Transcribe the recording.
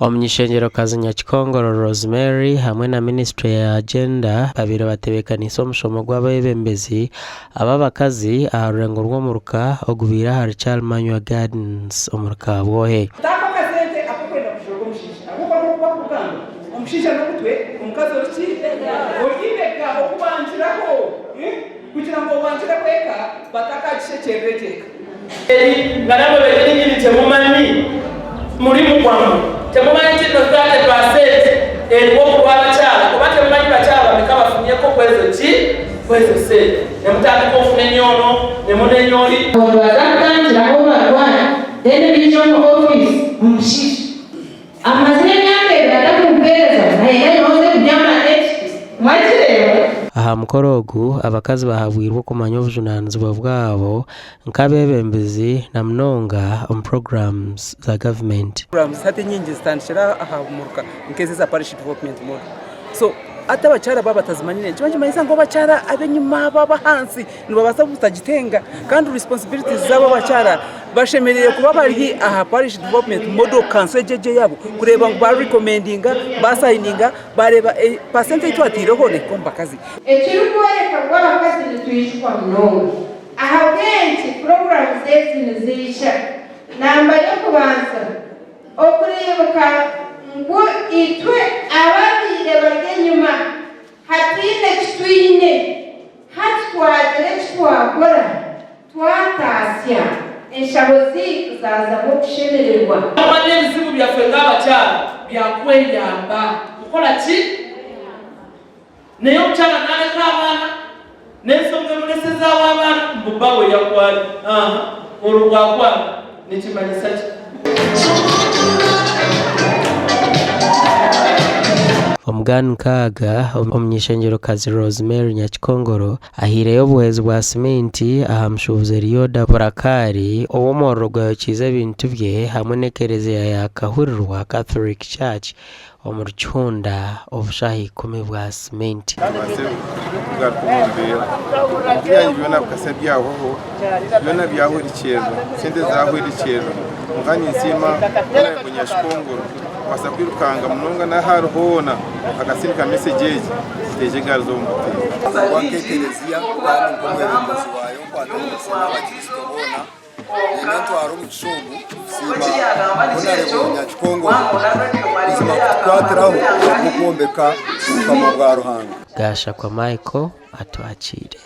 Omuny'eishengyerokazi Nyakikongoro Rosemary hamwe na minisiture ya Gender babaire batebeekaniise omushomo gw'abeebembezi ab'abakazi aha rurengo rw'omuruka ogubaire ahari Kyarumanywa Gardens omuri Kabwohe. Taako akasente ak'okwenda kujooga omushaija ahabw'okuba nk'oku barikugamba omushaija n'omutwe omukazi ori ki? Ori eibega okubangiraho kugira ngu obangireho eka batakagishekyerera egyo eka. Eri nga namwe benyini nyini temumanyi murimu gwamwe, temumanyi ntinno 30% eriwo kulwabakyala oba temumanyi bakyala bameka bafunyeko kwezo ki kwezo sente nemutandika okunenya ono nemunenya oli. Abo nibaza kutandikira ahu barwara then baija omu office omushaija amazire emyaka ebiri atakukuhereza nayenda nyowe oze kubyama nekiti mwakireeba? Aha mukoro ogu, abakazi bahabwirwe okumanya obujunaanizibwa bwabo nk'abeebembezi na munonga omu puroguraamu za gavumenti. Programs hati enyingi zitandikira aha muruka nk'ezi eza parish development model. So hati abakyara baaba batazimanyire nikiba nikimanyisa ngu abakyara ab'enyima abo ab'ahansi nibabaasa kutagitenga kandi responsibilities zaabo abakyara bashemereire kuba bari aha parish development model council egyo egyo eyaabo kureeba ngu ba recommendinga, basayininga Baareeba pasenti ei twataireho nehika omu bakazi. Ekirikworeka ngu abakazi nitwijukwa munonga. Ahabw'enki puroguraamu ezi niziija? Namba y'okubanza, okureebeka ngu itwe ababaire bari enyima hataine eki twine, hati twagira eki twakora Twataasya, enshaho zaitu zaazamu okushemererwa. Omanya ebizibu byaffe ng'abakyala bya kweyamba kukola ki? Naye omukyala naleka abaana n'ensonga emulesezawo abaana mbu bba we yakwanye aha olwo bwakwana nikimanyisa ki? Omuganikaaga, Omuny'eishengyerokazi Rosemary Nyakikongoro ahaireyo obuhwezi bwa siminti aha mushuubuzi Elioda Burakari ou omuriro gwayokiize ebintu bye hamwe n'ekereziya ya Kahurirwa Catholic Church omuri Kihunda obushaaha ikumi bwa siminti. Tubaase kugaruka omu mbeera. Ebintu byangye byona bikasa byahwaho, byona byahwerekyerera, sente zahwerekyerera. Kwonka ninsiima Honourable Nyashikongoro kubaasa kwirukanga munonga n'ahu ari hoona akasindika message egi nteija egaari z'omu buteeka. Nangwa nk'ekereziya kandi nk'omwebembezi waayo nkwatanise n'abakristo boona Niinyenda ntware omugisha ogu kusiima Honarebo Nyakikongoro buzima kutukwatiraho ahabw'okwombeka obukama bwa Ruhanga. Gashakwa Michael atwakiire.